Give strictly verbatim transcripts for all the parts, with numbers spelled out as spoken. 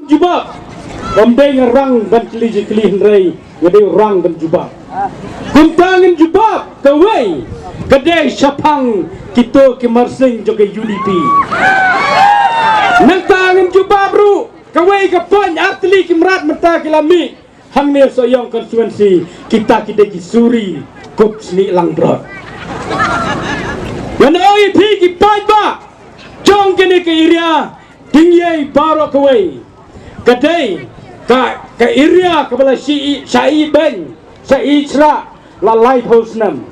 Jubab. Ym dei nga rang ban kylli jingkylli hynrei nga dei u rang ban jubab. Kumta ngin jubab kawei ka dei shaphang kito ki marsing jong ka U D P. Nangta ngin jubab ruh kawei ka point, artylli ki mrad mynta ki la mih hangne Sohiong constituency, kita ki dei ki suri kup snieh langbrot. Ngan ong ïa phi ki paidbah jong kane ka area, dang ïai baroh kawei. Ka dei ka, ka area kaba la shah ïehbeiñ, shah ïehshrah la laiphew snem.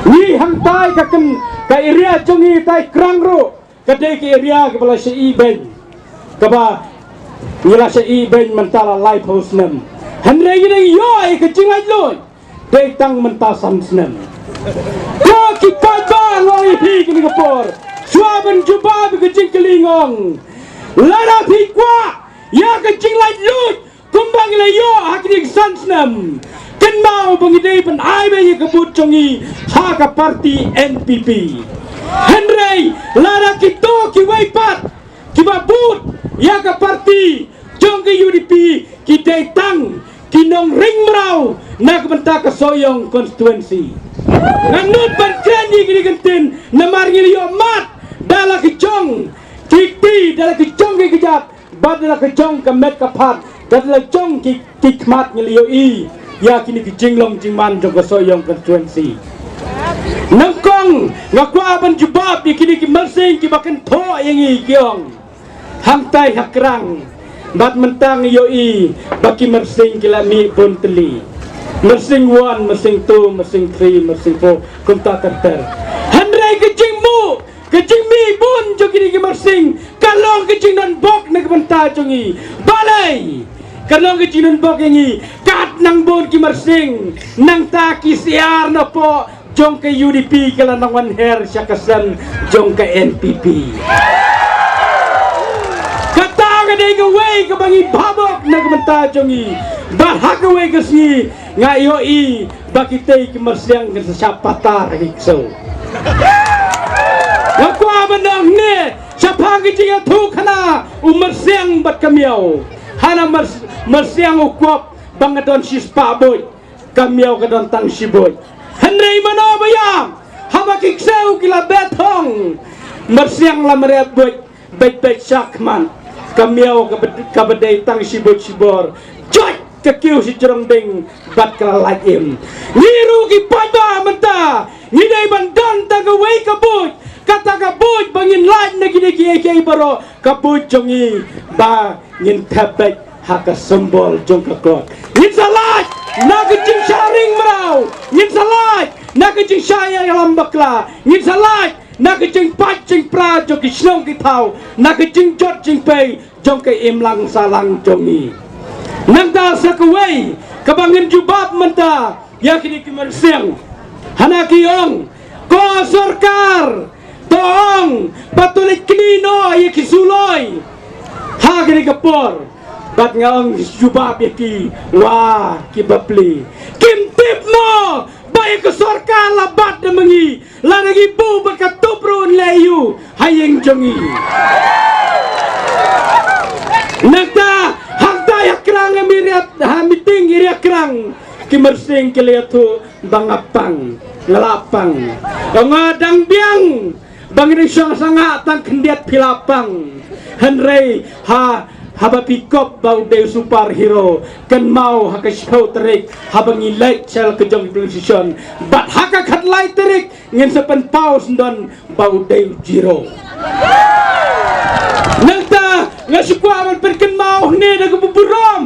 Ngi hangtai ka kyn, ka area jong ngi tai Krang ruh ka dei ka area kaba la shah ïehbeiñ, kaba ngi la shah ïehbeiñ mynta la laiphew snem. Hynrei ngi dang ïoh ïa ka jinglaitluid dei tang mynta san snem. Ko ki paidbah, nga ong ïa phi kane ka por, shuwa ban jubab ïa ka jingkylli nga ong, lada phi kwah ïa ka jinglaitluid kumba ngi la ïoh ha kine ki san snem, kynmaw ba ngi dei ban ai beit ïa ka vote jong ngi ha ka party N P P. Hynrei lada kito kiwei pat kiba bud ïa ka party jong ka U D P ki dei tang ki nongring mraw na ka bynta ka Sohiong constituency. Ngan nud ban kren ïa kine ki ktien namar ngi la ïoh mad da la ki jong ki kti, da la ki jong ki kjat, bad da la ki jong ka met ka phad, da la ki jong ki, ki khmat ngi la ïohi ïa kine ki jinglong jingman jong ka Sohiong constituency. Nyngkong nga kwah ban jubab ïa kine ki marsing kiba kynthoh ïa ngi ki ong, hangtai ha Krang bad mynta ngi ïohi ba ki marsing ki la mih bun tylli. Marsing one, marsing two, marsing three, marsing four, kumta ter ter. Hynrei ka jingmih, ka jingmih bun jong kine ki marsing ka long ka jingdonbok na ka bynta jong ngi. Balei ka long ka jingdonbok ïa ngi? Kat nang bun ki marsing, nangta ki syiar na poh jong ka U D P ka la nang wan her sha ka seng jong ka N P P. Kata ka dei kawei kaba ngi bhabok na ka bynta jong ngi. Bad ha kawei ka sngi nga ïohi ba kitei ki marsing kin sa shah patar ha ki ksew. Nga kwah ban ong ne shaphang ka jingïathuhkhana u marsing bad ka miaw. Hana mars-, marsing u kwah ba nga don shispah buit, ka miaw ka don tang shi buit. Hynrei mano ba ïam, haba ki ksew ki la beh thong, marsing la mareh buit beit beit shakhmat, ka miaw kaba, kaba dei tang shi buit shi bor, joit ka kiew shi jrong ding bad ka la lait im. Ngi ruh ki paidbah mynta ngi dei ban don tang kawei ka buit, kata ka buit ba ngin lait na kine kiei kiei baroh, ka buit jong ngi ba ngin thep beit ha ka symbol jong ka klot. Ngin sa lait na ka jingshah ring mraw, ngin sa lait na ka jingshah ïalam bakla, ngin sa lait na ka jingpait jingpra jong ki shnong ki thaw, na ka jingjot jingpei jong ka imlang sahlang jong ngi. Nangta sa kawei kaba ngin jubab mynta ïa kine ki marsing, hana ki ong, ko sorkar, to ong ba to leit knieh noh ïa ki suloi ha kane ka por. Bad nga ong jubab ïa ki, wa ki bapli, kim tip mo ba ïa ka sorkar la bat da ma ngi, lada ngi buh bad ka tup ruh un leh aiu ha ïing jong ngi? Nangta hangta ïa Krang, ha mi riat, ha meeting area Krang, ki marsing ki la ïathuh ba nga pang, nga la pang. Nga dang biang ba ngi dang shong sangah tang khyndiat phi la pang. Hynrei ha, haba phi kop ba u dei u superhero, kynmaw ha ka shiphew tarik haba ngi leit sha la ka jong ki polling station, bad ha ka khatlai tarik ngin sa pynpaw sngewdon ba u dei u zero. Nangta nga shu kwah ban pynkynmaw hangne da kaba burom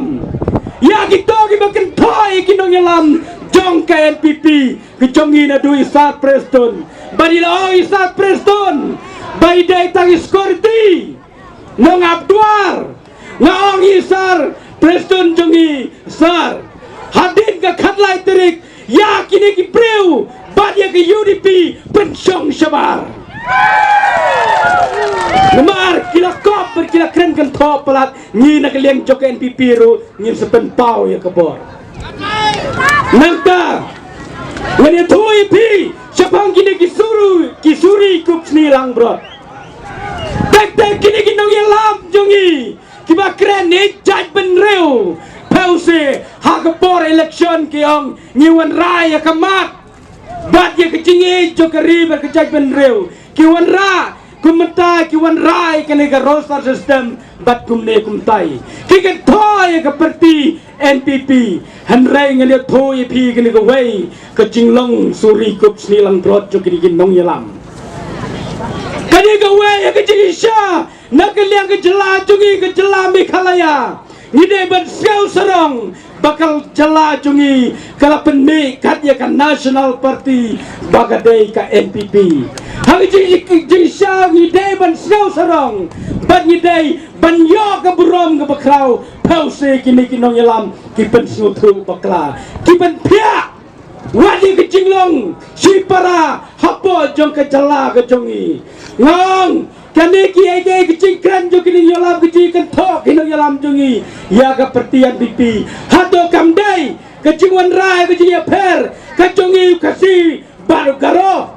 ïa kito kiba kynthoh ïa ki nongïalam jong ka N P P, ka jong ngi, naduh i Sir Prestone. Bad i la ong i Sir Prestone ba i dei tang i security nongap duar. Nga ong ïa i Sir Prestone jong ngi, Sir, hadien ka khatlai tarik, ïa kine ki briew bad ïa ka U D P pynshong shabar. Namar ki la kop bad ki la kren kynthoh palat, ngi na ka liang jong ka N P P ruh ngin sa pynpaw ïa ka bor. Nangta ngan ïathuh ïa phi shaphang kine ki suri, ki suri kup snieh langbrot. Tek tek kine ki nongïalam jong ngi, kiba kren ïeit jaitbynriew. Phi ïohi ha ka por election ki ong ngi wanrah ïa ka mat bad ïa ka jingïeit jong ka ri bad ka jaitbynriew. Ki wanrah, kumta ki wanrah ïa kane ka roster system bad kumne kumtai. Ki kynthoh ïa ka party N P P. Hynrei ngan ïathuh ïa phi kane kawei ka jinglong suri kup snilang brot jong kine ki nongïalam. Kane kawei ka jingshisha na ka liang ka jylla jong ngi, ka jylla Meghalaya. Ngi dei ban sngewsarong ba ka jylla jong ngi ka la pynmih kat ïa ka National Party ba ka dei ka N P P. Ha ka jing, jingshisha ngi dei ban sngewsarong bad ngi dei ban ïoh ka burom kaba khraw. Phi ïohi kine ki nongïalam ki pynsngewthuh bakla, ki pynphiah wat ïa ka jinglong shipara hapoh jong ka jylla ka jong ngi. Nga ong kane ki, ïa ka jingkren jong kine ki nongïalam, ka jingkynthoh ki nongïalam jong ngi ïa ka party N P P. Hato kam dei ka jingwanrah ka jingïapher ka jong ngi u Khasi bad u Garo?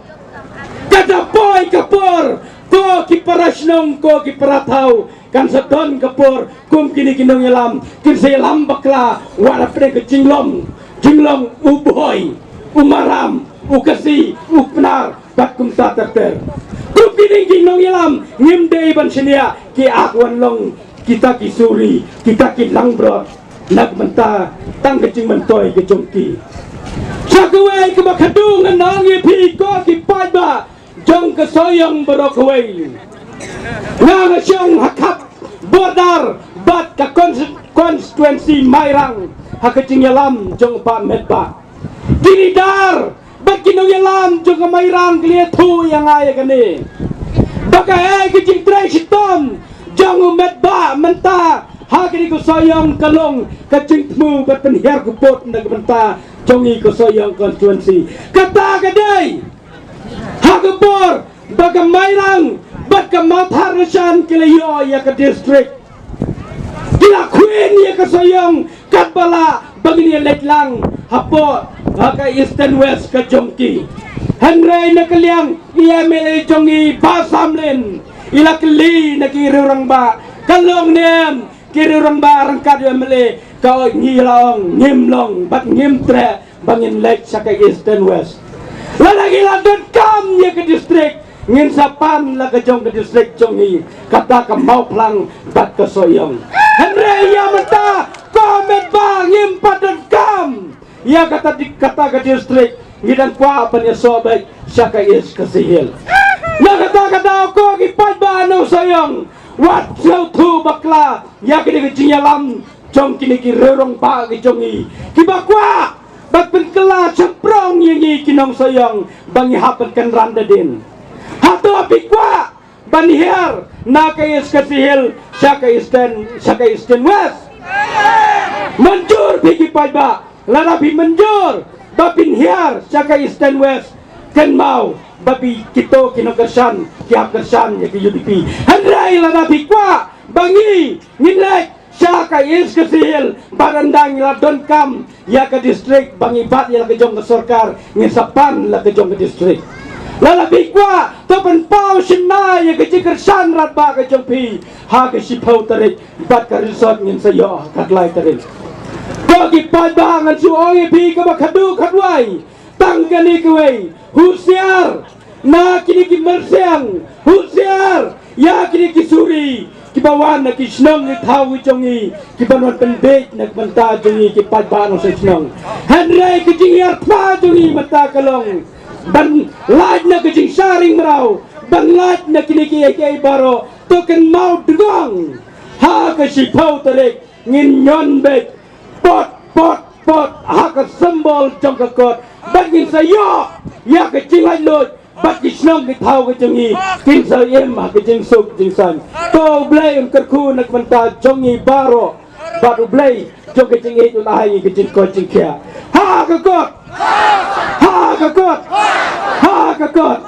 Kata poi ka por, ko ki para shnong, ko ki para thaw, kan sa don ka por kum kine ki nongïalam kin sa ïalam bakla wat hapdeng ka jinglong, jinglong u Bhoi, u Maram, u Khasi, u Pnar bad kumta ter ter. Kum kine ki nongïalam ngim dei ban shaniah, ki ak wan long kita ki suri, kita ki langbrot na ka bynta tang ka jingmyntoi ka jong ki. Sa kawei kaba khadduh ngan ong ïa phi ko ki paidbah jong ka Sohiong baroh kawei. Nga nga shong ha khap border bad ka cons-, constituency Mairang ha ka jingïalam jong u Bah Metbah. Ki leader bad ki nongïalam jong ka Mairang ki la ïathuh ïa nga ïa kane ba kaei ka jingtrei shitom jong u Metbah mynta ha kane ka Sohiong ka long ka jingthmu bad pynhiar ka vote na ka bynta jong ngi ka Sohiong constituency. Kata ka dei ha ka por ba ka Mairang bad ka Mawthadraishan ki la ïoh ïa ka district. Ki la khwin ïa ka Sohiong katba lah ba ngin ïaleit lang hapoh ha ka Eastern West ka jong ki. Hynrei na ka liang i M L A jong ngi Bah Samlin i la kylli na ki riew rangbah, ka long ne em ki riew rangbah ryngkat u M L A? Ka ong, ngi la ong ngim long bad ngim treh ba ngin leit sha ka Eastern West. Lada ngi la donkam ïa ka district ngin sa pan la ka jong ka district jong ngi, kata ka Mawphlang bad ka Sohiong. Hynrei ïa mynta ko Metbah ngim pat donkam ïa kata di-, kata ka district, ngi dang kwah ban ïasoh beit sha ka East Khasi Hills. Na kata ka daw ko ki paidbah nong Sohiong, wat sngewthuh bakla ïa kine ki jingïalam jong kine ki riew rangbah ki jong ngi kiba kwah ban pynkylla shaphrang ïa ngi ki nong Sohiong ba ngi hap ban kynran da dien. Hato phi kwah ban hiar na ka East Khasi Hills sha ka Eastern, sha ka Eastern West? Mynjur phi ki paidbah? Lada phi mynjur ba phin hiar sha ka Eastern West, kynmaw ba phi, kito ki nongkyrshan ki hap kyrshan ïa ka U D P. Hynrei lada phi kwah ba ngi ngin leit sha ka East Khasi Hills bad ynda ngi la donkam ïa ka district ba ngi bat ïa la ka jong ka sorkar, ngin sa pan la ka jong ka district. Lada phi kwah to pynpaw shynna ïa ka jingkyrshan radbah ka jong phi ha ka shiphew tarik bad ka result ngin sa ïoh ha ka khatlai tarik. Ko ki paidbah, ngan shu ong ïa phi kaba khadduh khadwai, tang kane kawei, husiar na kine ki myrsiang, husiar ïa kine ki suri kiba wan na ki shnong ki thaw ki jong ngi kiban wan pynbeit na ka bynta jong ngi ki paidbah nongshong shnong. Hynrei ka jinghiar thma jong ngi mynta ka long ban lait na ka jingsharing mraw, ban lait na kine kiei kiei baroh, to kynmaw dngong, ha ka shiphew tarik ngin ñion beit, pot, pot, pot, ha ka symbol jong ka kot, bad ngin sa ïoh ïa ka jinglaitluid bad ki shnong ki thaw ki jong ngi kin sa im ha ka jingsuk jingsaiñ. To U Blei un kyrkhu na ka bynta jong ngi baroh, bad U Blei jong ka jingïeit un ai ka jingkoit jingkhiah. Ha ka kot! Ha ka kot! Ha ka kot!